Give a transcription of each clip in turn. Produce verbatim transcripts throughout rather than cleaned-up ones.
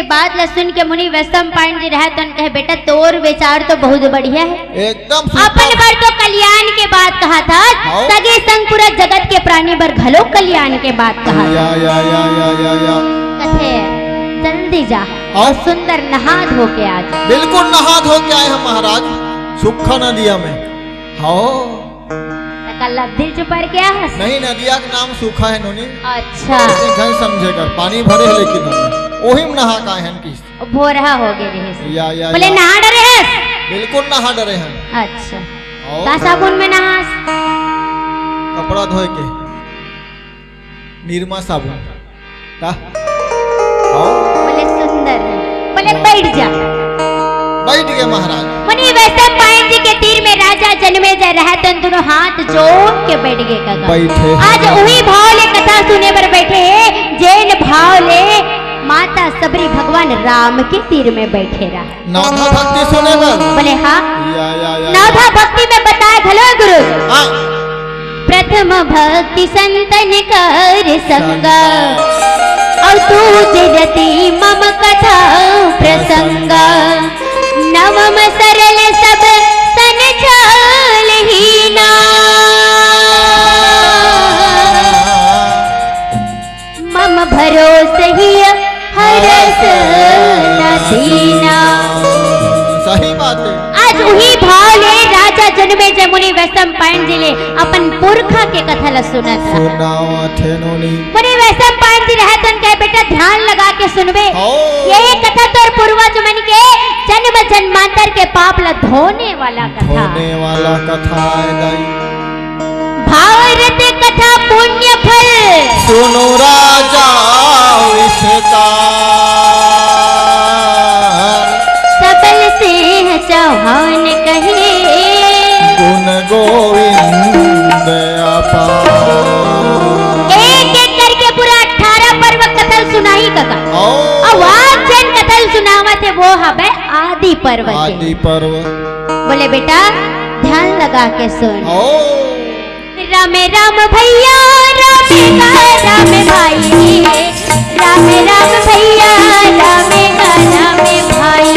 बात ला सुन के मुनि वैशंपायन जी रहत तन कहे, "बेटा, तोर विचार तो बहुत बढ़िया है, एकदम सुपर। अपन बर तो कल्याण के बात कहा था, हाँ। सगे संग पूरा जगत के प्राणी बर घलो कल्याण के बात कहा था।" या, या, या, या, या, या। कथे, "जल्दी जा हाँ। और सुंदर नहा धो के आ जा।" बिल्कुल नहा धो के आए हम महाराज, सुखा नदिया में। हाँ। त कल्ला दिल चुपर गया है? नहीं, नदिया के नाम सूखा है नोनी। अच्छा। लेकिन झन समझे कर, पानी भरे है लेकिन ओमे। ओही में नहा का हन किस। भोरहा हो गए रहे से। या, या, बोले या। नहा डरे हस? बिल्कुल नहा डरे हन। अच्छा। और का साबुन में नहास? कपड़ा धोए के। निरमा साबुन। का? आओ। बोले सुंदर है। बोले बैठ जा। बैठ गए महाराज। मुनि वैशंपायन जी के तीर में राजा जनमेजय रहत तन दोनों हाथ जोड़ के बैठ गए काका। बैठे हैं। आज उही भाव ले कथा सुने बर बैठे हैं, जेन भाव ले माता सबरी भगवान राम के तीर में बैठे रहा। नवधा भक्ति सुने बर। बोले हाँ। या, या, या, नवधा या। भक्ति में बताए घलो गुरु। हाँ। प्रथम भक्ति संतन कर संग, और दूज रति मम कथा प्रसंग। नवम सरल सब सन छल हीना, मम भरोस हिय हरस न दीना। सही बात है। आज उही भाव ले राजा जनमेजय मुनि वैशंपायन जी ले अपन पुरखा के कथा ला सुनत रहा। सुनावा थे नोनी। मुनि वैशंपायन जी रहत तन कहे, "बेटा, ध्यान लगा के सुनबे। हो। ये कथा तोर पूर्वज मन के जन्म जन्मांतर के पाप ला धोने वाला कथा।" धोने वाला कथा है दाई। भाव रस कथा पुण्य फल। सुनो राजा विस्तार। सबल सिंह चौहान कहे। गुण गोविंद अपार। एक एक करके पूरा अठारह पर्व कथा सुनाही कका। ओ। अउ आज जेन कथा सुनावत हे वो हवे आदि पर्व के। आदि पर्व। बोले बेटा ध्यान लगा के सुन। ओ। राम राम भैया, राम का राम भाई, राम राम भैया, राम का राम भाई।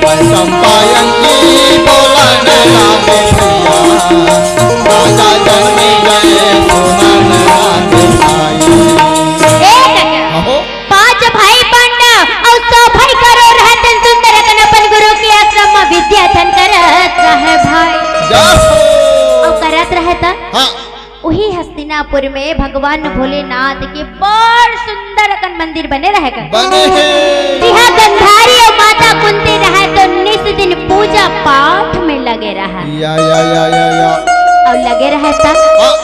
वैशंपायन जी बोलन राम भैया, राजा जनमेजय सुनन राम भाई। ए काका, अहो। पांच भाई पांडव अउ सौ भाई कौरव रहत तन सुंदर अकन अपन गुरु के आश्रम म विद्या अध्ययन करत रहे भाई। जय हो। अउ करत रहे त हाँ। उही हस्तिनापुर में भगवान भोलेनाथ के बड़ सुंदर अकन मंदिर बने रहे का। बने हे। तिहा गंधारी अउ माता कुंती रहे तो निस दिन पूजा पाठ में लगे रहा। या, या, या, या, या। अउ लगे रहे त हाँ।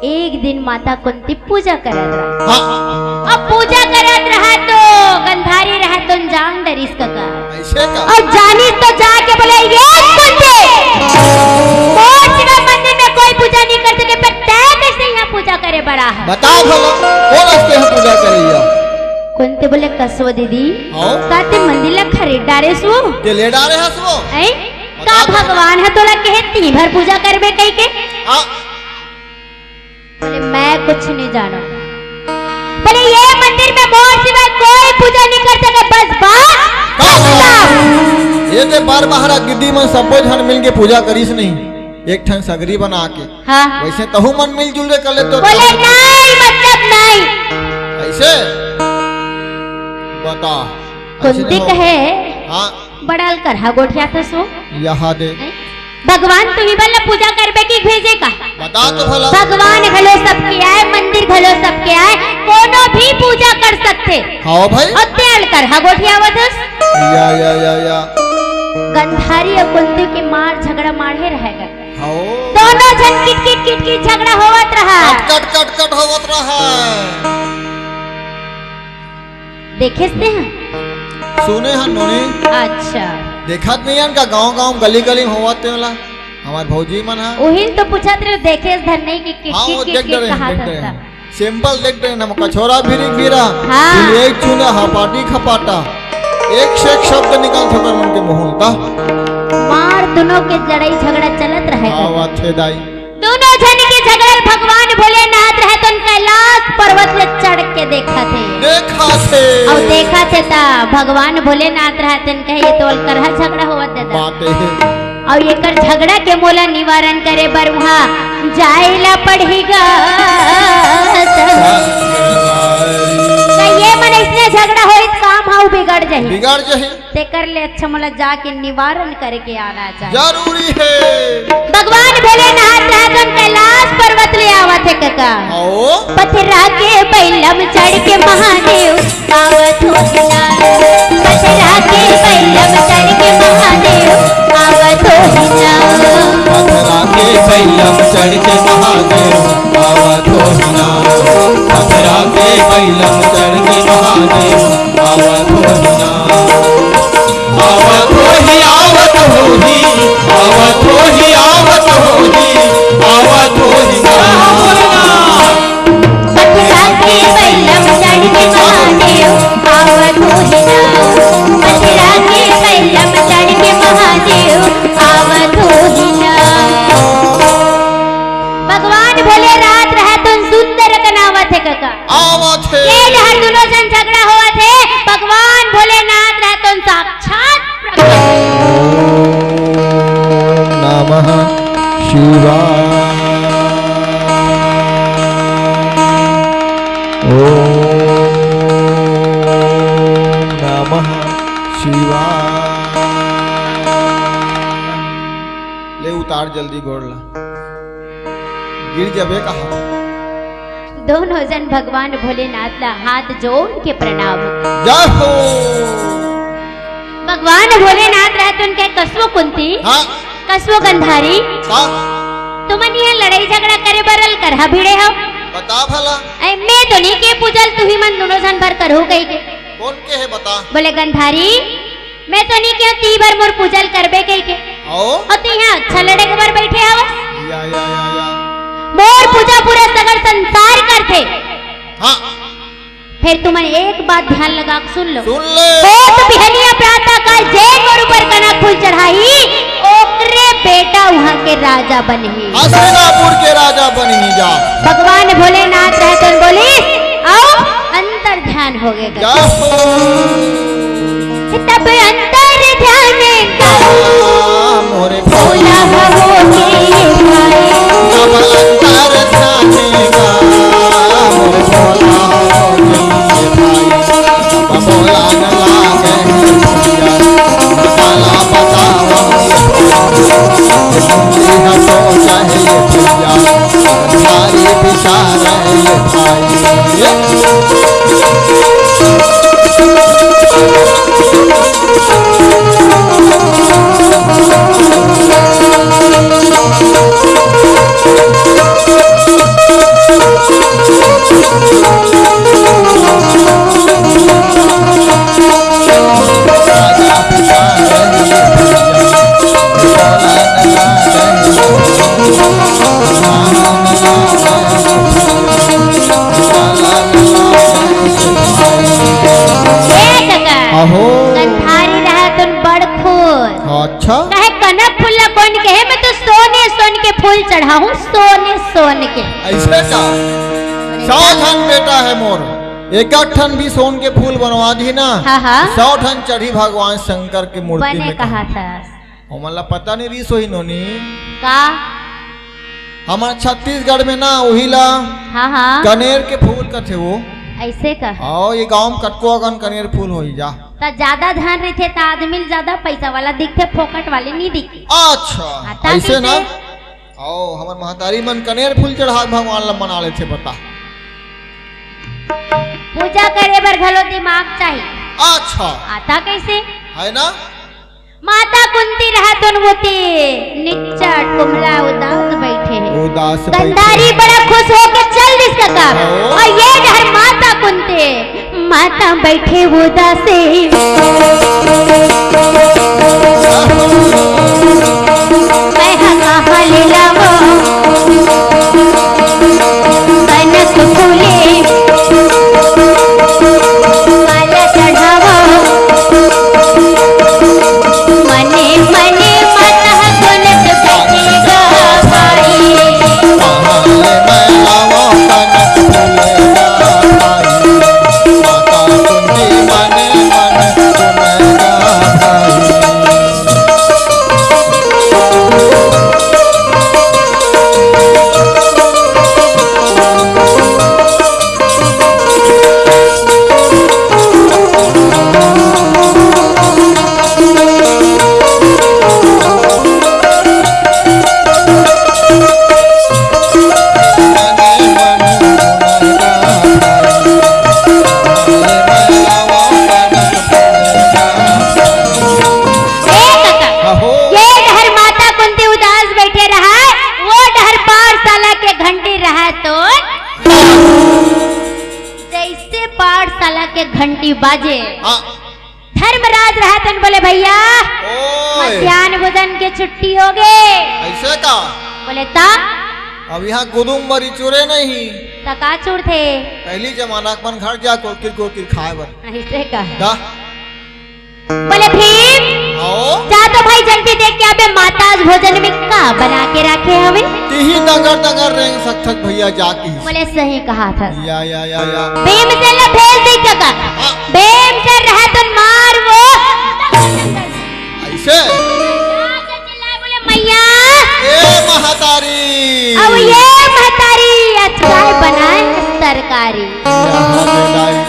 एक दिन माता कुंती पूजा करत रहा। हाँ। अब पूजा करत रहा तो गंधारी रहा तो जान डरिस कका। ऐसे का? अउ जानिस तो जाके बोले, "ये कुंती, मोर सिवा मंदिर में कोई पूजा नहीं कर सके, पर तै कैसे यहाँ पूजा करे बर आहा?" बता भला, कोन रस्ते हम पूजा करइया? कुंती बोले, "कस वो दीदी, हाँ? का तैं मंदिर ला खरीद डारेस वो?" तैं ले डारे हस वो? ऐं? बता का भला। भगवान ह तोला कहे, "तिहीं भर पूजा करबे," कहिके? हाँ। बोले, "मैं कुछ नहीं जानों।" बोले, "ये मंदिर में मोर सिवाय कोई पूजा नहीं कर सके, बस, बस।" का? ये दे बार बहारा गिद्दी मन सब्बो झन मिल के पूजा करिस नहीं, एक ठन सगरी बना के। हाँ। वैसे तहू मन मिलजुल के कर ले तो बोले, "नहीं, मतलब नहीं।" ऐसे? बता। ऐसे कुंती नहीं हो। कहे, हाँ। बड़ा अलकरहा गोठियाथस वो। यहाँ दे। हैं? भगवान तुही मन ला पूजा करबे कि भेजे का? बता तो भला। भगवान घलो सबके आय, मंदिर घलो सबके आय, कोनो भी पूजा कर सकथे। हाँ भाई। अउ तैं अलकरहा गोठियावत हस। या, या, या, या। गंधारी अउ कुंती के मार झगड़ा माढ़े रहे गा। हाँ। दोनों झन किटकिट किटकिट झगड़ा होवत रहा। कट, कट, कट, कट होवत रहा। देखेस तैं ह? सुने हन नोनी। अच्छा। देखत नहीं हन का गांव-गांव, गली-गली में होवत तेला? हमार भौजी मन ह। उहिन तो पूछत रहे, देखेस धन नहीं कि किट, हाँ, किट, वो किट, देख किट डरे हन, कहा देख था डरे सब। हन। Simple देख डरे हन, हम कछोरा भिरी भिरा, हाँ। एक चूना हपाटी खपाटा, एक से एक शब्द निकल थोकर मन के मुंह ता। मार दोनों के लड़ाई झगड़ा चलत रहे। का बात हे दाई। दोनों झन के झगड़ा भगवान भोलेनाथ रहतन कैलाश पर्वत ले चढ़ के देखत हे। देखत हे। अउ देखत हे त भगवान भोलेनाथ रहतन कहे, "ये तो अलकरहा झगड़ा होवत दादा।" बात हे। अउ एकर झगड़ा के मोला निवारण करे बर उहाँ जाए ला पड़ही गा। त ये मन अइसने झगड़ा होई त काम ह बिगड़ जाही। बिगड़ जाही। तेकर ले अच्छा मोला जाके निवारण करके आना चाहिए। जरूरी हे। भगवान भोलेनाथ रहतन कैलाश पर्वत ले आवत हे कका। आओ। पथरा के बैलम चढ़ के महादेव आवत हो ना। पथरा के बैलम चढ़ के महादेव आवत हो ना। पथरा के बैलम चढ़ के महादेव आवत हो ना। पथरा के बैलम चढ़ के महादेव आवत हो ना। आवत होही, आवत होही, आवत होही, आवत होही, आवत होही ना। पथरा के बैलम चढ़ के महादेव आवत होही ना। पथरा के बैलम चढ़ के महादेव आवत होही ना। भगवान भोले रात रहतुन सुंदर कनावत हे कका। आवत हे। ये डहर दुनो झन झगड़ा होवत हे, भगवान भोलेनाथ रहतुन साक्षात प्रकट। ओम नमः शिवाय। ओम नमः शिवाय। ले उतार जल्दी गोड़ ला। गिर जबे कहा। दोनों जन भगवान भोलेनाथ ला हाथ जोड़ के प्रणाम। जय हो। भगवान भोलेनाथ रहतुन कहे, "कसवो कुंती, हाँ। कसवो गंधारी, हाँ। तुमन इहाँ लड़ाई झगड़ा करे बर अलकरहा भिड़े हव?" बता भला। अरे मैं तो नइ केहेंव पूजा ल, तुही मन दुनो झन भर करहू कहिके। कोन केहे बता? बोले, "गंधारी, मैं तो नइ केहेंव तिही भर मोर पूजा ल करबे कहिके। आओ। अउ तुही इहाँ अच्छा लड़े के बर बइठे हवस।" या, या, या, या। मोर पूजा पूरा सगर संसार करथे। हाँ। फेर तुमन एक बात ध्यान लगा के सुन लो। सुन ले। होत बिहनिया प्रातः काल जे मोर ऊपर कनक फूल चढ़ाही, ओकरे बेटा उहाँ के राजा बनही। हस्तिनापुर के राजा बनही जा। भगवान भोलेनाथ रहतुन बोलिस, अउ अंतर ध्यान होगे। जय हो। तब अंतर ध्यान का मोरे भोला हो गे भाई। तब अंतर ध्यान का मोरे भोला हो गे भाई। तब भोला न लागे भैया, भला बतावा। यह तो चाहे भैया, सारी विचार है भाई। ए कका, अहो। गंधारी रहतुन बड़ खुश। अच्छा। कहे कनक फूल ला कोन कहे, मैं तो सोने सोन के फूल चढ़ाहूँ, सोने सोन के। अइसे का? सौ झन बेटा हे मोर, एक ठन भी सोन के फूल बनवा दिही ना, हाँ, हाँ। सौ ठन चढ़ही भगवान शंकर के मूर्ति बने में कहा। कहा था। ओमन ला पता नइ रिहिस होही नोनी। का? हमर छत्तीसगढ़ में ना, उही ला हाँ, हाँ। कनेर के फूल कथे वो। अइसे का? आओ, ये गांव में कतको अकन कनेर फूल होही जा। त जादा धन रहिथे त आदमी ल जादा पइसा वाला दिखथे, फोकट वाले नइ दिखे। अच्छा, हाँ, त अइसे ना? कइसे? आओ, हमर महतारी मन कनेर फूल चढ़ा के भगवान ला मना लेथे, बता। पूजा करे बर घलो दिमाग चाही। अच्छा। आता कइसे? हे ना? माता कुंती रहतुन ओती निच्चट कुम्हला उदास बइठे हे। उदास बइठे। गंधारी बड़ा खुश होके चल दिस कका। हाँ। अउ ये डहर माता कुंती, माता बइठे उदासे। मैं हा कहाँ ले लावों कनक फूले, काला चढ़ावों। मने मने माता गुन त कहेगा भाई। ए कका, अहो। ये डहर माता कुंती उदास बैठे रहा, वो डहर पाठशाला के घंटी रहा तो जैसे पाठशाला के घंटी बाजे, हाँ। धर्मराज रहतन बोले, "भैया, ओए। मध्यान्ह भोजन के छुट्टी हो गे।" ऐसे का? बोले, "ता?" अब यहाँ गुदुम बरी चुरे नहीं। ता का चुरथे? पहली जमाना के मन घर जा कोकिर कोकिर खाए बर। ऐसे का? दा। बोले, "भीम, आओ। जा तो भाई जल्दी देख के आबे, माता आज भोजन में का बना के रखे हवे?" तिही दगर दगर रेंग सकथस भैया जाके। बोले, "सही कहा था।" या, या, या, या। भीमसेन ला भेज दे कका। हाँ। भीमसेन रहा तो मार वो। ऐसे? बोले, "मैया।" ए महतारी। अब ये महतारी आज काय बनाए तरकारी। या, हाँ, ले लाई।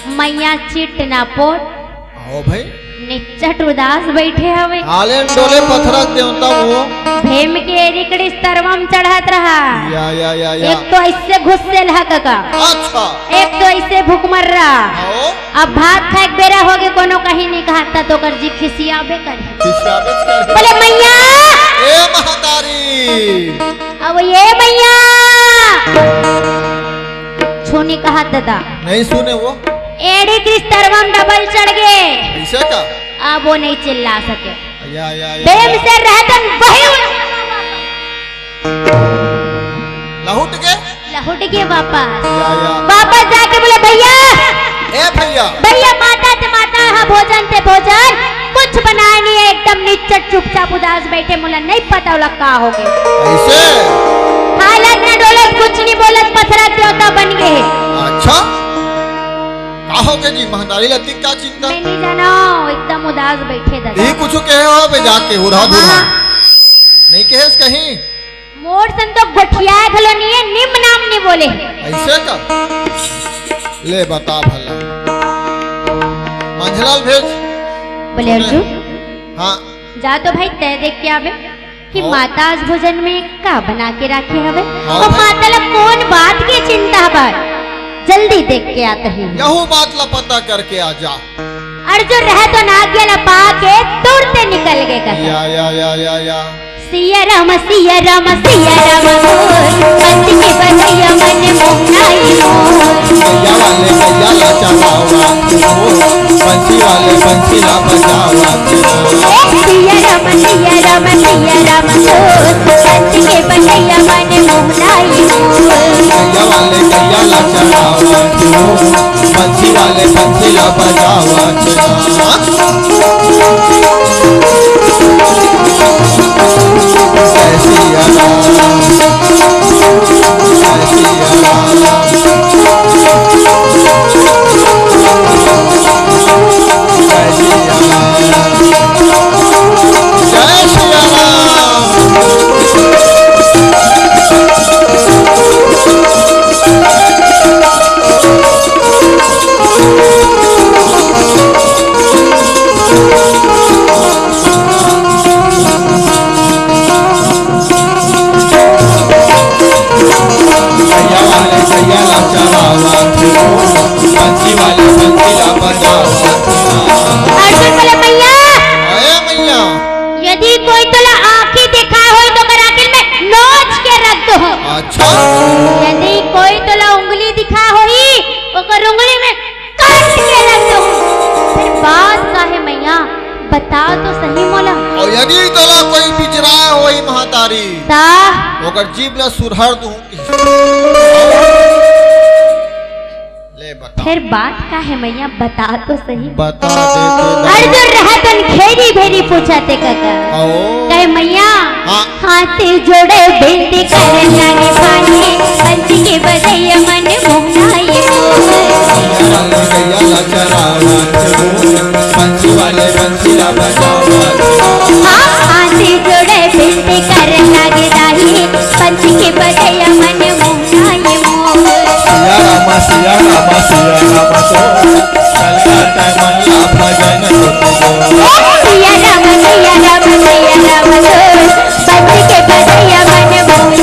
मैया चिट ना पोट। आओ भाई। निच्चट उदास बैठे हवे। हाले डोले पथरा देवता वो। भीम के एड़ी कड़ी तरवा म चढ़त रहा। या, या, या, या। एक तो ऐसे घुस्सेलहा कका। अच्छा। एक तो ऐसे भुखमर्रा। आओ। अब भात खाए के बेरा होगे, कोनो कहीं नहीं कहत त ओकर जी खिसियाबे करे। खिसियाबे करे। बोले, "मैया।" ए महतारी। अब ये मैया। छूनी कहत दादा। नहीं सुने वो। एड़ी कड़ी तरवा म डबल चढ़ गे। ऐसे का? अब वो नहीं चिल्ला सके। या, या, या, भीमसेन रहतन वही लहुट गे? लहुट गे वापस। या, या। वापस जाके बोले, "भैया, ए भैया। भैया, माता ते माता, हाँ, भोजन ते भोजन, कुछ बनाए नहीं है, एकदम निच्चट चुपचाप उदास बैठे, मोला नहीं पता ओला का हो गे।" ऐसे? हालत न डोलत, कुछ नहीं बोलत, पथरा देवता बन गे। अच्छा, का हो गे जी, महतारी ला अतिक का चिंता? मैं नहीं जाना, एकदम उदास बैठे दादा। ये कुछ कहे हो बे जाके, उड़ा दूंगा। हाँ। नहीं कहेस कहीं? मोर सन तो गोठियाए घलो नहीं है, निम नाम नहीं बोले। ऐसे का? ले बता भला। मंझलाल भेज। बोले, सुने। अर्जुन, हाँ। जा तो भाई तय देख के आवे कि हाँ। माता आज भोजन में का बना के राखे हवे हाँ और भाई। माता ला कौन बात के चिंता हवे, जल्दी देख के आते हैं। यहू बात ला पता करके आ जा। अर्जुन रहे तो नागिया ला पाके तुरते निकल गे कका। या, या, या, या, या। सिया राम, सिया राम, सिया राम बोल, बंसी के बजइया मन मोहनाई मोर। गैया वाले गैया ला चरावा के मोर, बंसी वाले बंसी ला बजावा के मोर। ए सिया राम, सिया राम, सिया राम बोल, बंसी के बजइया मन मोहनाई मोर। गैया वाले गैया ला चरावा के मोर, बंसी वाले बंसी ला बजावा के मोर। गैया वाले गैया ला चरावा के मोर, बंसी वाले बंसी ला बजावा के मोर। अर्जुन बोले, "मैया, अरे मैया। यदि कोई तोला आँखी देखा होई तो ओकर आँखी में नोच के रख दो। अच्छा। यदि कोई तोला उंगली दिखा होई, ओकर उंगली में काट के रख दो।" फिर बात का है मैया, बता तो सही मोला। और यदि तोला कोई बिचराए होई महतारी, ता? ओकर जीभ ला सुरहर दूं। ले बता। फिर बात का है मैया, बता तो सही। बता दे तो। अर्जुन रहतन घेरी भेरी पूछा ते कका। आओ। कहे मैया, हाँ। हाथ जोड़े बिनती करे जाने पानी, बंसी के बजैया मन मोहनाई मोर। गैया वाले गैया ला चरावा के मोर, बंसी वाले बंसी ला बजावा के मोर। हाँ, हाथ जोड़े बिनती करे लागे दाई, बंसी के बजैया मन मोहनाई मोर। सिया रामा, सिया रामा, सिया रामा तो, कलकत्ता मन ला भजन को तो। सिया रामा, सिया रामा, सिया रामा तो, बंसी के बजैया मन मोहनाई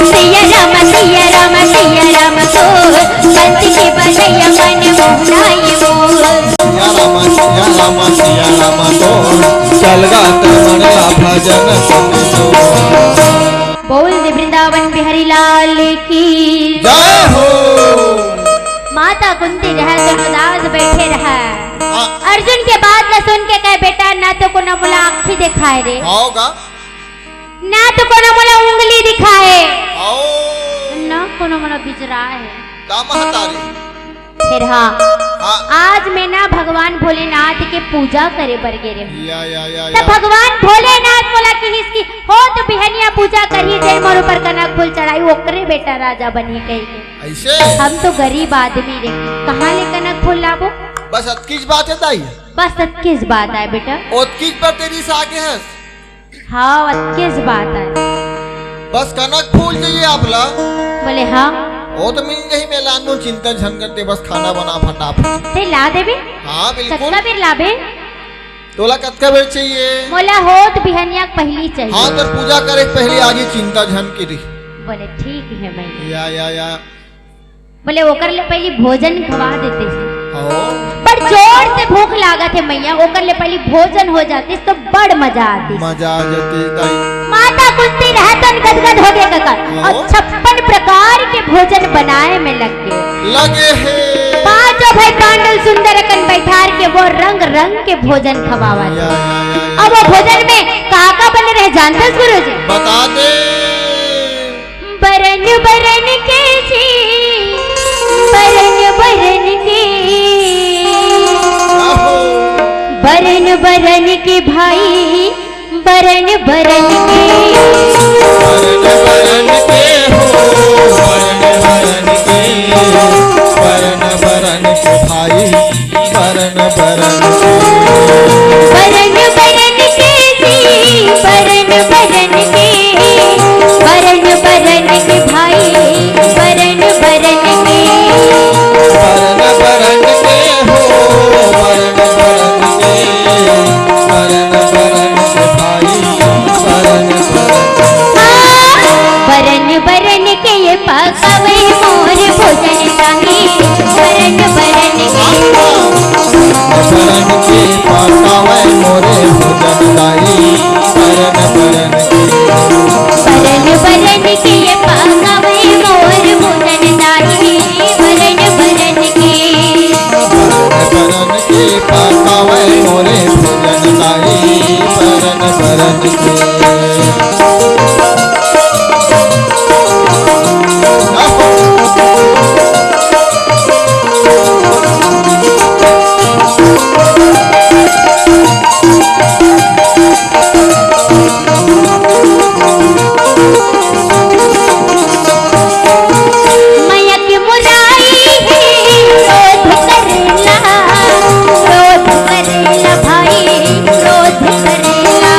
सिया राम, सिया राम, सिया राम, तो बंसी के बजैया मन मोहना ये मोर। सिया राम, सिया राम, सिया राम, तो चल गा त मन ला भजन सुन। बोल दे वृंदावन बिहारी लाल की। जय हो। माता कुंती रहे तो उदास बैठे रहे। हाँ। अर्जुन के बात ला सुन के कहे, "बेटा, ना तो कोनो मोला आँखी दिखाए रे, होगा। ना तो कोनो मोला उंगली दिखाए, आओ। ना कोनो मोला बिजराए।" का महतारी? फिर हाँ, हाँ। आज मैं ना भगवान भोलेनाथ के पूजा करे बर गे रहे हूँ। या, या, या, तो या। भगवान भोलेनाथ मोला किहिस कि हो तो बिहनिया पूजा करही, जेन मोर ऊपर कनक फूल चढ़ाई, ओकरे बेटा राजा बनही कही के। ऐसे? हम तो गरीब आदमी रे, कहाँ ले कनक फूल लाबो? बस अतकीच बात है दाई। बस अतकीच बात आय बेटा। ओतकीच पर तेरी सागे है। हाँ, अतकेच बात आय। बस कनक फूल चाहिए आप ला। बोले, "हाँ।" वो तो मिल जाही, मैं लान दूँ, चिंता झन करते, बस खाना बना फटाफट। ते ला देबे? हाँ, बिल्कुल। कतका बेर लाबे? तोला कतका बेर चाहिए? मोला होत बिहनिया के पहिली चाहिए। हाँ, तो पूजा करे के पहिली आज ही चिंता झन करी। बोले, "ठीक है मैया।" या, या, या। बोले, "ओकर ले पहिली भोजन खवा देते।" हाँ। बड़ जोर से भूख लागत हे मैया, ओकर ले पहिली भोजन हो जातिस तो बड़ मजा आतिस। मजा आ जातिस दाई। माता कुंती रहतन गदगद हो गे कका। हाँ। अउ छप्पन प्रकार के भोजन बनाए में लग गे। लगे हे। पांचों भाई पांडव सुंदर अकन बैठार के वो रंग रंग के भोजन खवावत। या, या, या, या। अब वो भोजन में का का बने रहे जानथस गुरुजी? बता दे। बरन बरन के जी, बरन बरन के, आहो। बरन बरन के भाई, बरन बरन के। बरन बरन के हो, बरन बरन के, बरन बरन के भाई। बरन बरन के। बरन बरन के जी, बरन बरन के, बरन बरन के भाई, बरन बरन के। बरन बरन के हो, बरन बरन के, बरन बरन के भाई, बरन बरन के। बरन बरन के ये पकावे मोर भोजन ताही, बरन बरन के। बरन के पकावे मोरे भोजन ताही, बरन बरन के। बरन बरन के ये पकावे मोर भोजन ताही, बरन बरन के। बरन बरन के पकावे मोरे भोजन ताही, बरन बरन के। मयक मुराई है, क्रोध करेला, क्रोध करेला भाई, क्रोध करेला।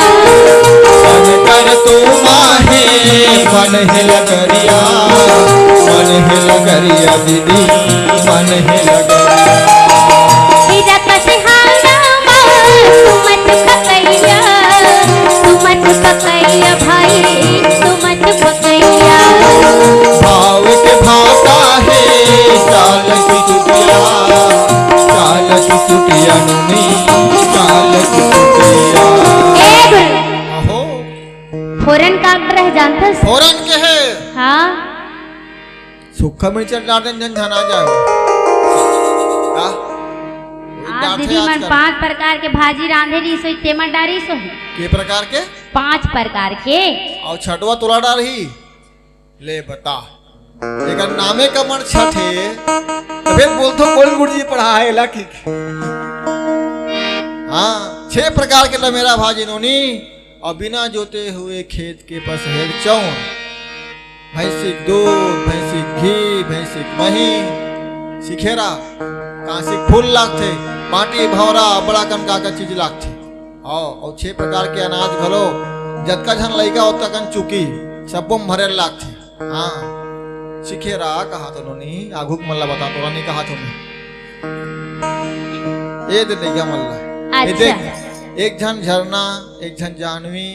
मन कर तू माहे, मन है लगरिया, मन है लगरिया दीदी, मन है लगरिया। हीरा का सिहाना मा, तू मत पकैया, तू मत पकैया भाई, तू मत पकैया। भाव के भाषा है, चाल की चुटिया, चाल की चुटिया नोनी, चाल की चुटिया। ए गुरु। अहो। फोरन का रह जानथस? फोरन के है? हाँ। सूखा मिर्चा डाले जन झना जाए। का? आज डांटे दीदी मन आजकल। पांच प्रकार के भाजी रांधे रहिस होही, तेमा डारिस होही। के प्रकार के? पांच प्रकार के। अउ छठवा तोला डारही। ले बता। एकर नामे कमन छठ हे। तभे बोलथों गोल गुरुजी पढ़ा हे ला की। हाँ, छह प्रकार के लमेरा भाजी नोनी। अउ बिना जोते हुए खेत के पसहेर चौर, भैंसिक दूध, भैंसिक घी, भैंसिक मही, सिखेरा, कांसिक फूल लागथे, बांटी, भौरा, बड़ा कन का का चीज लागथे। अउ, अउ छह प्रकार के अनाज घलो, जतका झन लइका ओतका कन चुकी, सब्बो म भरे लागथे। हाँ, सिखेरा कहा तो नोनी, आघू के मन ला बता, तोला नहीं कहा तो मैं। ए दे नैया मन ला। ए अच्छा। देख, एक झन झरना, एक झन जाह्नवी,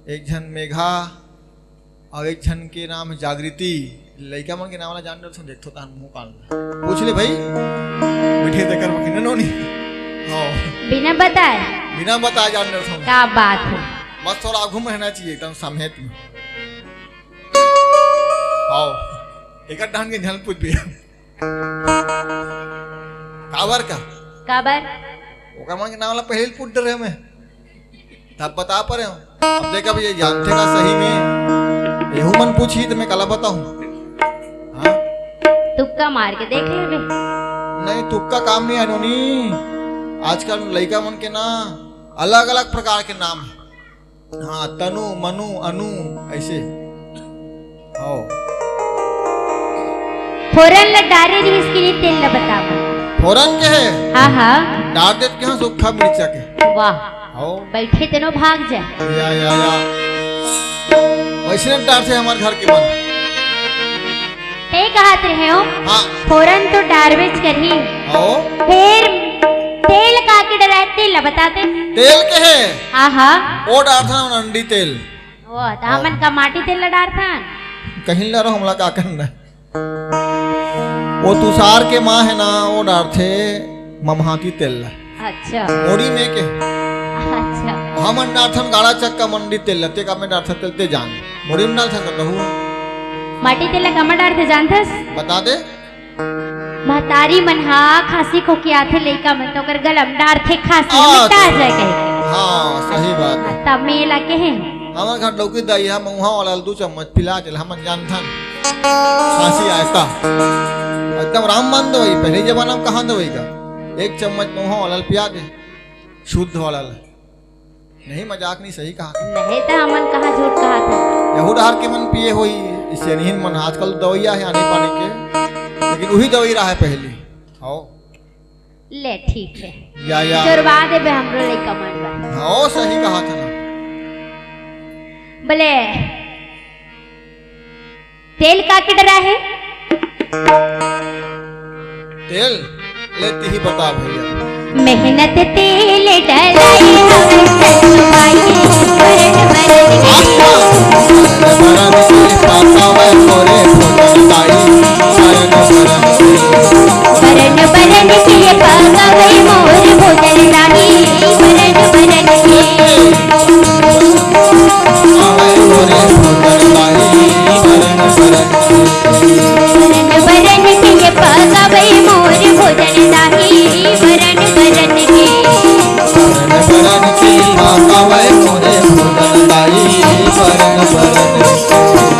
एक झन मेघा, अउ एक झन के नाम हे जागृति। लइका मन के नाम ला जान डरथन, देखथो तहन मुंह कान ला। पूछ ले भाई, मिठे देकर मखिन नोनी। हाँ। बिना बताए? बिना बताए जान डरथन। का बात हे? बस थोड़ा आगू में रहना चाहिए, एकदम समेत में। हाँ। एक डाहन के झन पूछ भी। काबर का? काबर? ओकर मन के नाम ला पहले ही पूछ डरे मैं। तब बता परे हूँ। अब देख, अब ये जानथे का सही में? एहू मन पूछही त मैं काला बताहूँ? हाँ? तुक्का मार के देख लेबे। नहीं, तुक्का काम नहीं आय नोनी। आजकल लइका मन के ना अलग-अलग प्रकार के नाम हे। हाँ, तनु, मनु, अनु, ऐसे। हाँ। फोरन ला डारे रिहिस कि नहीं, तेल ला बतावा। फोरन के हे? हाँ, हाँ। डार देत के हाँ, सूखा मिर्चा के। वाह। हाँ। बैठे तेनो भाग जाए। या, या, या। वैसे न डारथे हमर घर के मन। ते कहत रहे हो, हाँ। फोरन तो डारबेच करही। हाँ। फेर तेल का के डराए, तेल ला बताते। तेल के हे? हाँ, हाँ। वो डारथन अंडी तेल। वो, त हमन का माटी तेल ला डारथन? कहीं ला रहो, हमला का करना? वो तुषार के माँ हे ना, वो डारथे ममहाती तेल ला। अच्छा। मुड़ी में के। अच्छा। हमन डारथन गाड़ा चक्का मंडी तेल ला, ते का में डारथन तेल ते जान। मुड़ी में डारथन का कहू। माटी तेल ला कामा डारथे जानथस? बता दे। महतारी मन हा खांसी खोखी आथे लइका मन, त ओकर गला म डारथे खांसी ह मिटा जाए कहिके। हाँ, सही बात हे। तब में एला कहे। हमर घर लौकी दाई हा मउहा वाला ल दू चम्मच पिला देला, हमन जानथन। खांसी आय त। एकदम रामबाण दवाई, पहले जमाना म कहाँ दवाई का? एक चम्मच मउहा वाला ल पिया दे, शुद्ध वाला ल। नहीं, मजाक नहीं, सही कहा। नहीं त हमन कहाँ झूठ कहा था। यहू डहर के मन पिए होही, इसे नहीं मन आजकल दवाइया हे आने पानी के, लेकिन वही दवाई रहा है पहली। हाँ। ले, ठीक हे। या, या। जोरवा देबे हमरो लइका मन बर। हाँ, सही कहा था ना। बोले, तेल का के डरा हे? तेल? ले, तिही बता भैया। मेहनत तेल डराई हवे ससुराई, बरन बरन के। आत्मा। बरन बरन के पासावे मोरे भोजन दाई, बरन बरन के। बरन बरन के पासावे मोरे भोजन दाई, बरन बरन के। बरन बरन के पकावे मोर भोजन दाई, बरन बरन के। बरन बरन के पकावे मोर भोजन दाई, बरन बरन के।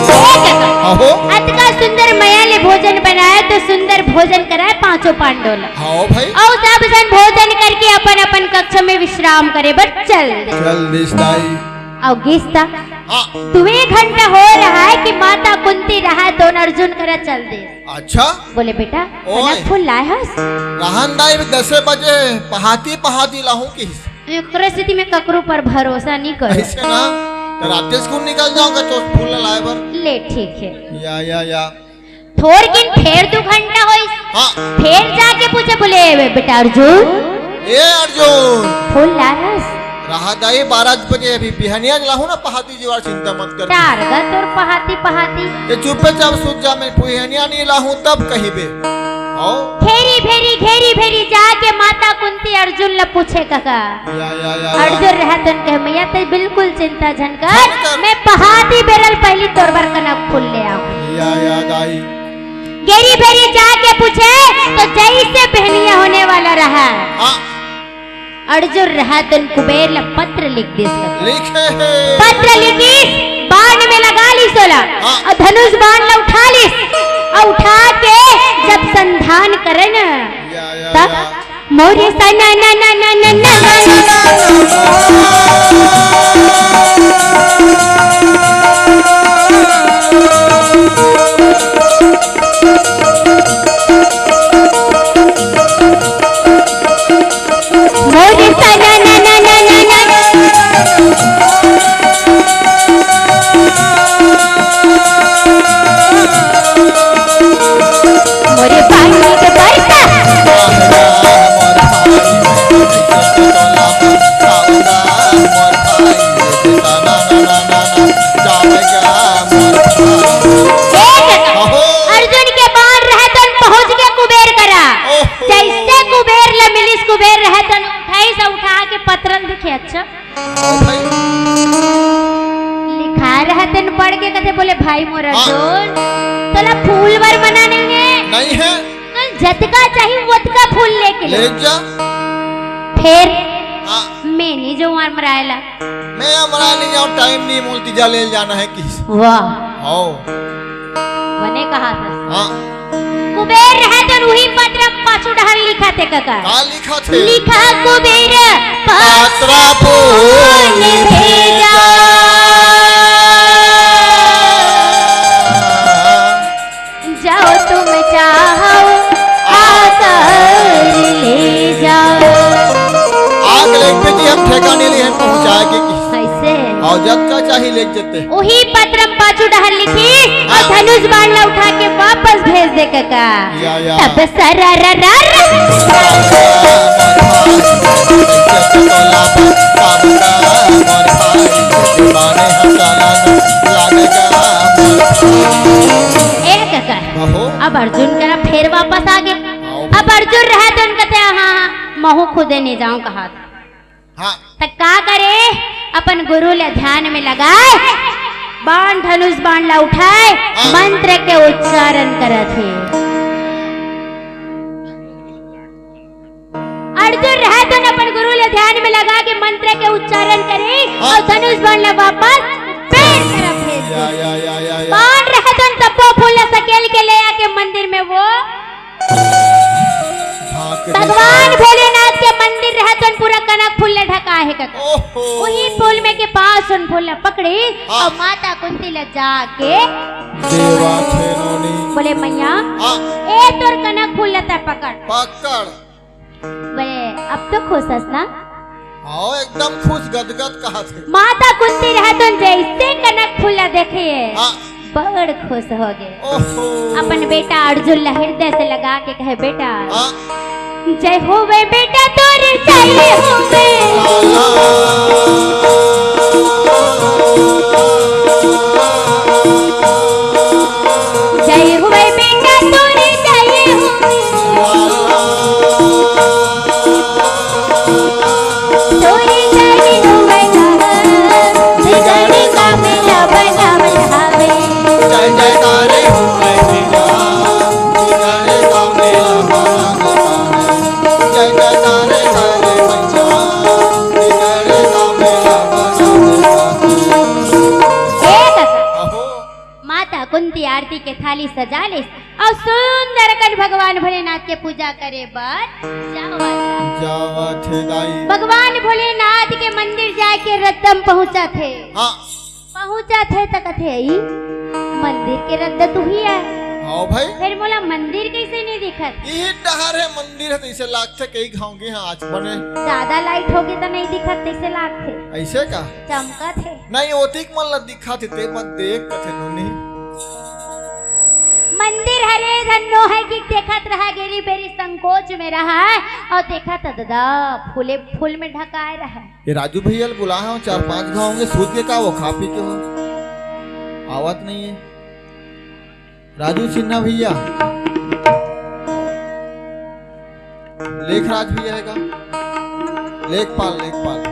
हे काका, अहो। अतका सुंदर मया ले भोजन बनाए त सुंदर भोजन कराए पांचों पांडव ला। हाँ भाई। अउ सब झन भोजन करके अपन अपन कक्ष में विश्राम करे बर चल दे। चल दिस दाई। अउ गिस त हाँ। दुए घंटा हो रहा है कि माता कुंती रहा तो अर्जुन करा चल दे। अच्छा। बोले, "बेटा, ओए। कनक फूल लाए हस?" रहन दाई, दसे बजे पहाती पहाती लाहूं किस। एकरे सेती मैं ककरो पर भरोसा नहीं करूं। ऐसे ना, त राते स्कूल निकल जाऊंगा तो फूल लाए बर। ले, ठीक हे। या, या, या। थोरकिन फेर दू घंटा होइस। हाँ। फेर जाके पूछे, बोले, "ए बेटा अर्जुन, ए अर्जुन। फूल लाए हस?" रहा दाई, बारह बजे अभी बिहनिया लाहूं ना पहाती जीवार, चिंता मत कर। टार गा तोर पहाती, पहाती। ये चुपे चाप सूत जा, मैं बिहनिया नहीं लाहूं तब कहिबे। आओ। घेरी भेरी, घेरी भेरी जाके माता कुंती अर्जुन ला पूछे, काका। या, या, या, या। अर्जुन रहा तन कहे, "मैया, ते बिल्कुल चिंता झन कर, झन कर। मैं पहाती बेरा ल पहिली तोर बर कनक फूल ले आऊं।" या, या, दाई। घेरी भेरी जाके पूछे, त जइसे बिहनिया होने वाला रहा। हाँ। अर्जुन रहा तन कुबेर ला पत्र लिख दिस। लिखे हे। पत्र लिखिस, बाण में लगा लिस ओला। हाँ। अउ धनुष बाण ला उठा लिस, अउ उठा के जब संधान करे न, या, या, तब या। मोरे सना ना ना ना ना ना ना। मोरे सना ना ना ना ना ना। मोरे पानी के बरसा। के पत्र ल देखे, अच्छा। हाँ भाई। लिखाय रहय तेन पढ़ के कथे, बोले, "भाई मोर हाँ। अर्जुन, तोला फूल बर मना नहीं है। नहीं है। तोला जतका चाही, ओतका फूल लेके ले।" ले जा। फेर हाँ। मैं नहीं जाऊँ अमराय ला। मैं अमराय नहीं जाऊँ, time नहीं, मोला तीजा ले जाना है किस। वाह। आओ। बने कहा था। हाँ। कुबेर रहय तेन उही पत्र म पाछू डहर लिखत हे कका। का लिखत हे? लिखा कुबेर पत्र फूल भेजा। जाओ तुम चाहो आकर ले जाओ। आग लेके जी हम ठेका नहीं लिए हैं पहुंचाए के किस। कैसे? और जतका चाही ले जते। उही पत्र म पाछू डहर लिखिस अउ हाँ। धनुष बाण ला उठा के वापस भेज दे कका। या, या। तब सरररर। ए कका, अहो। अब अर्जुन करा फेर वापस आ गे। आओ। अब अर्जुन रहय तेन कथे, "हाँ, हाँ, महूँ खुदे नहीं जाऊँ," कहा। हाँ। त का करे, अपन गुरु ले ध्यान में लगाय, बाण, धनुष बाण ला उठाय, हाँ। मंत्र के उच्चारण करत हे। अर्जुन रहय तेन अपन गुरु ले ध्यान में लगा के मंत्र के उच्चारण करे हाँ। अउ धनुष बाण ला वापस पेड़ तरफ भेज दे। या, या, या, या, या। बाण रहय तेन तब्बो फूल ला सकेल के ले आके मंदिर में वो ढाक दे। भगवान भोलेनाथ के मंदिर रहय तेन पूरा कनक फूल ले ढका हे कका। ओहो। उही फूल में के पास उन फूल ला पकड़े हाँ। अउ माता कुंती ला जाके देवा थे नोनी। बोले, "मैया, हाँ। ए तोर कनक फूल ला तैं पकड़।" पकड़। बोले, "अब तो खुश हस ना?" हाँ, एकदम खुश गदगद कहा थे। माता कुंती रहय तेन जैसे कनक फूल ला देखे, हाँ। बड़ खुश हो गे। ओहो। अपन बेटा अर्जुन ला हृदय से लगा के कहे, "बेटा, हाँ। जय होवे बेटा तोर, जय होवे। लाला। जय होवे बेटा तोर, जय होवे।" लाला। तोरे जाने हो मैं कहाँ, बिगड़ काम ला बनावत हावे। जय जयकारे हो मैं तेरा, बिगड़ काम ला बनावत हावे। जय जयकारे करे मैया, बिगड़ काम ला बनावत हावे। ए कका, अहो। माता कुंती आरती के थाली सजा लेस अउ सुंदर अकन भगवान भोलेनाथ के पूजा करे बर जावत हे। जावत हे दाई। भगवान भोलेनाथ के मंदिर जाके रद्दा म पहुंचत हे। हाँ। पहुंचत हे त कथे, "ई मंदिर के रद्दा तुही आय।" हाँ भाई। फेर मोला मंदिर कइसे नहीं दिखत? इही डहर हे मंदिर हे, तइसे लागथे कई घाव गे हे आज बने। ज्यादा light होगे त नहीं दिखत, तइसे लागथे। अइसे का? चमकत हे। नहीं, ओतिक मन ला दिखत हे, ते मत देख कथे नोनी। मंदिर हरे धन्नो हे कि देखत रहा, गेरी बेरी संकोच में रहा हे, अउ देखत हे दादा, फूले फूल में ढकाए रहा हे। ये राजू भैया ल बुला हव, चार पांच घाव होंगे, सूत के का वो खा पी के हो, आवत नहीं हे। राजू सिन्हा भैया, लेखराज भैया हे का? लेखपाल, लेखपाल।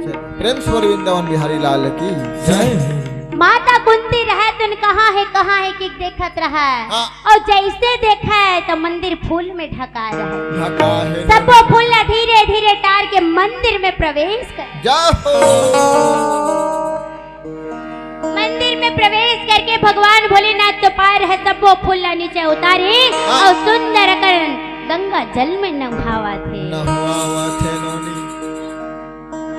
चलो, प्रेम से बोल वृंदावन बिहारी लाल की। जय। माता कुंती रहय तेन कहाँ हे, कहाँ हे कि देखत रहा हे। हाँ। अउ जइसे देखय त मंदिर फूल में ढका रहा हे। ढका हे। सब्बो फूल ला धीरे धीरे टार के मंदिर में प्रवेश कर। जय हो। मंदिर में प्रवेश करके भगवान भोलेनाथ तो पार हे, सब्बो फूल ला नीचे उतारे हाँ। अउ सुंदर अकन गंगा जल में नहावत हे। नहावत हे नोनी।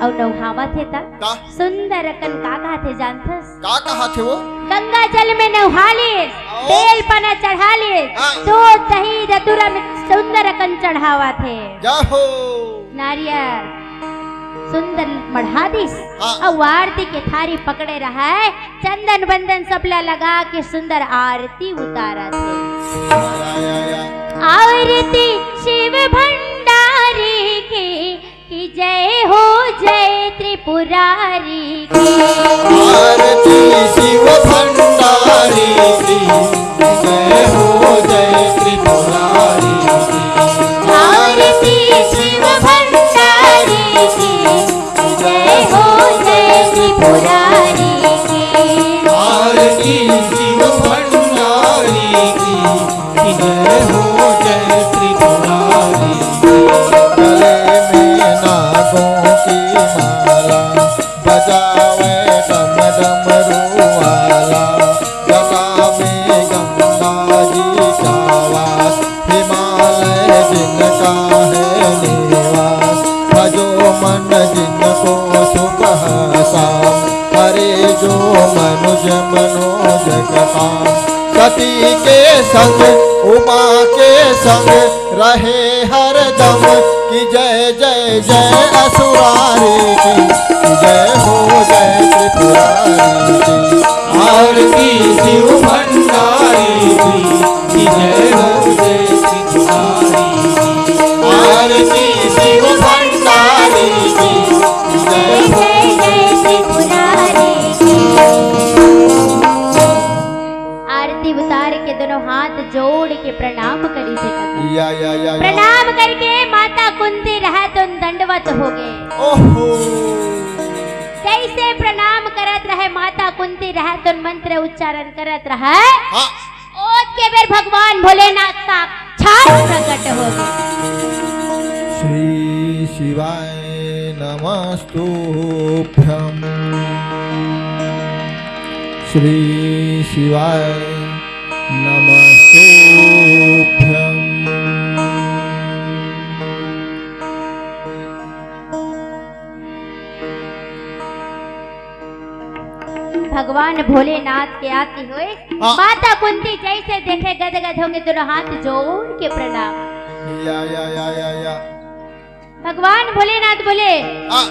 अउ नहावत हे त का? सुंदर अकन का कहत हे जानथस? का कहत हे वो? गंगा जल में नहा लेस, आओ। बेल पना चढ़ा लेस, हाँ। दूध दही धतूरा में सुंदर अकन चढ़ावत हे। जय हो। नारियल सुंदर मढ़ा दिस, हाँ। अउ आरती के थारी पकड़े रहय, चंदन बंदन सबला लगा के सुंदर आरती उतारत हे। या, या, या। आरती शिव भंडारी की, की जय हो जय त्रिपुरारी की। आरती शिव भंडारी की, जय हो जय त्रिपुरारी की। आरती शिव भंडारी की माला, बजावे डम डमरू वाला। जटा में गंगा जी का वास, हिमालय जिनका है निवास। भजो मन जिनको सुबह शाम, करे जो मनुज मनोज का काम। सती के संग, उमा के संग, रहे हरदम। कि जय जय जय असुरारी की, कि जय हो जय त्रिपुरारी की। आरती शिव भंडारी की, कि जय हो जय त्रिपुरारी की। आरती शिव भंडारी की, कि जय हो जय त्रिपुरारी की। आरती उतार के दोनों हाथ जोड़ के प्रणाम करिस हे कका। या, या, या, या। प्रणाम करके माता कुंती रहत उन दंडवत हो गे। ओहो। जैसे प्रणाम करत रहे माता कुंती रहत उन मंत्र उच्चारण करत रहे। हाँ। ओत के बेर भगवान भोलेनाथ साक्षात प्रकट हो गे। श्री शिवाय नमस्तुभ्यं। श्री शिवाय नमस्तुभ्यं। भगवान भोलेनाथ के आरती होय। हाँ। माता कुंती जैसे देखे गदगद होके दोनों हाथ जोड़ के प्रणाम। या, या, या, या, या। भगवान भोलेनाथ बोले, आ,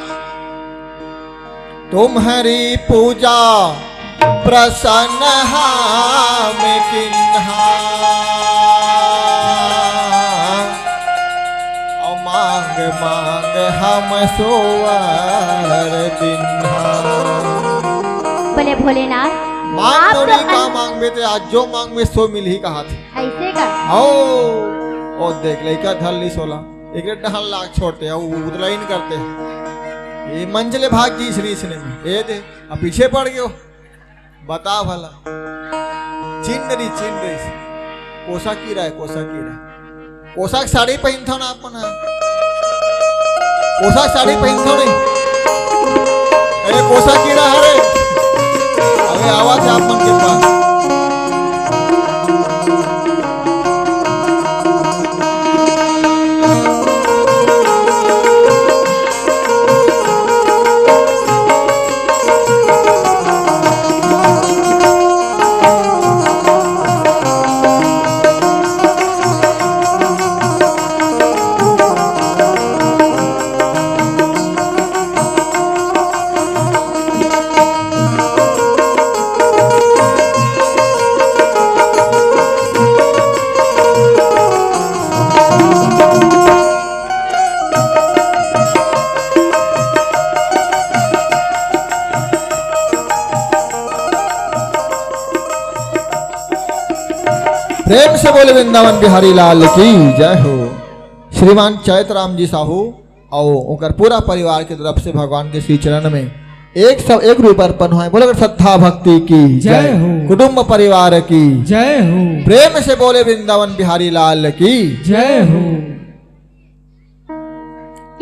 तुम्हरी पूजा प्रसन्न हम किन्हा, और मांग मांग हम सोवर दिन्हा। बोले भोलेनाथ, मांग आप तो मोरी का अन- मांगबे ते आज जो मांगबे सो मिलही कहाथे। ऐसे का? ओ, ओ देख लइका धर लिस ओला। एक डहर लाग छोड़ते, अउ उतला ही नहीं करते। ये मंझले भाग जी श्री इसने में। ये दे, अब पीछे पड़ गयो। बता भला। चिन्ह रही, चिन्ह रही। कोसा कीरा है, कोसा कीरा। कोसा के साड़ी पहिनथव ना अपन ह। कोसा के साड़ी पहिनथव नहीं। अरे कोसा कीरा हरे। अबे आवाज आप मन के पास। प्रेम से बोले वृंदावन बिहारी लाल की जय हो। श्रीमान चैतराम जी साहू अउ ओकर पूरा परिवार के तरफ से भगवान के श्री चरण में एक सौ एक रुपये अर्पण होय। बोलो श्रद्धा भक्ति की जय हो। कुटुंब परिवार की जय हो। प्रेम से बोले वृंदावन बिहारी लाल की जय हो।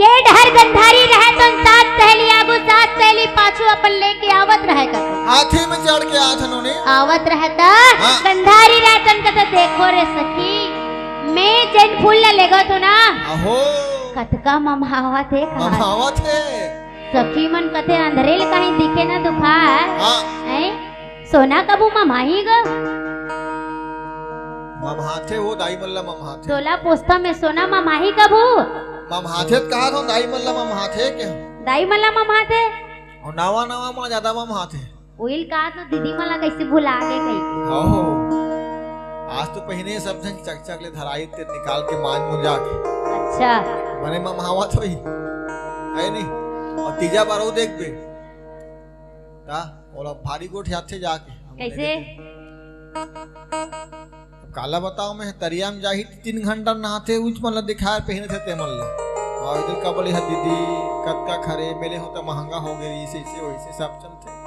ये डहर गंधारी रहे तो सात सहेली आगू, सात सहेली पाछू अपन लेके आवत रहे कर। हाथी में चढ़ के आथन ओने। आवत रहे त हाँ। गंधारी रहे तन कहते, "देखो रे सखी, मैं जेन फूल ला लेगो थो ना, अहो। कतका ममहावत हे, कहा। ममहावत हे।" सखी मन कथे, "अंधरे ले कहीं दिखे ना दुखा है।" हाँ। हैं? सोना कभू ममहाही ग? ममहाथे वो दाई मन ला ममहाथे। तोला पोस्ता में सोना ममहाही कभू? ममहाथे त कहा था दाई मन ला ममहाथे के? दाई मन ला ममहाथे? और नवा नवा मन ज्यादा ममहाथे। उहिल कहा तो दीदी मन ला कैसे भुला गे कही। ओहो। आज तो पहिने सब झन चकचक ले धराई ते निकाल के मांज मुंजा के। अच्छा। बने ममहावत होई। है नहीं? और तीजा बार वो देख बे। का? ओला भारी गोठियाथे जाके। कैसे? अब काला बताओ मैं, तरिया में जाही त तीन घंटा नहाथे, उच मन ला दिखाए पहिने थे ते मन ला। और इधर का बोली, "हाँ दीदी, कतका खरे, मेले हो त महंगा हो गए, इसे, इसे, वैसे सब चलते।"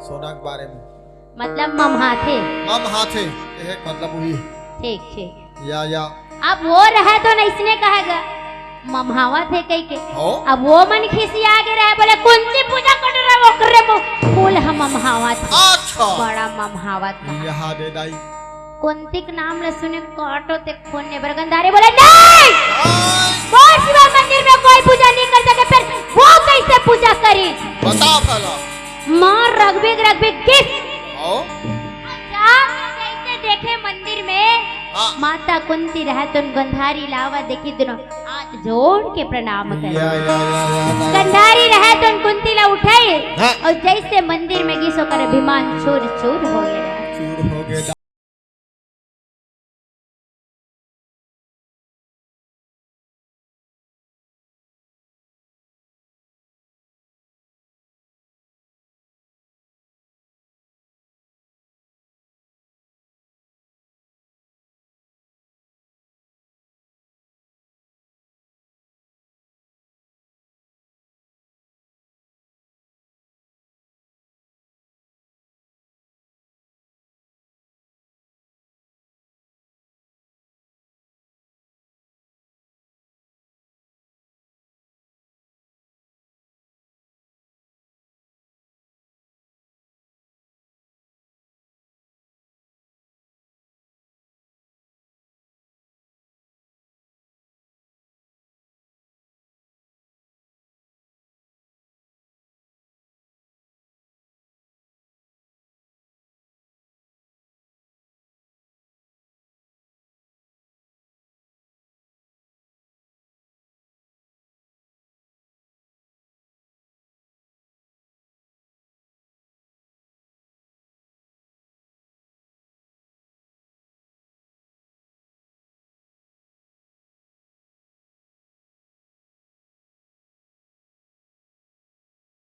सोना के बारे में। मतलब ममहाथे। ममहाथे, ये है मतलब वही। ठीक, ठीक। या, या। अब वो रहे तो न इसने कहेगा। ममहावत हे कहिके। हो? अब वो मन खिसिया गे रहे, बोले, "कुंती पूजा कर रहा वो कर रे वो फूल हम ममहावत हे।" अच्छा। बड़ा ममहावत हे। यहाँ दे दाई। कुंती के नाम ल सुने काटो ते खून ने बर गंधारी बोले, "नहीं! नहीं। मोर सिवा मंदिर में कोई पूजा नहीं कर सके, फिर वो कैसे पूजा करी?" बता भला। मार रगबिग रगबिग किस। हो? जाके जैसे देखे मंदिर में, हाँ। माता कुंती रहत उन गंधारी लावा देखी दोनों हाथ जोड़ के प्रणाम करे। या, या, या, या, या। गंधारी रहत उन कुंती ला उठाई हाँ। और जैसे मंदिर में गिस ओकर अभिमान चूर चूर हो गया। चूर हो गया।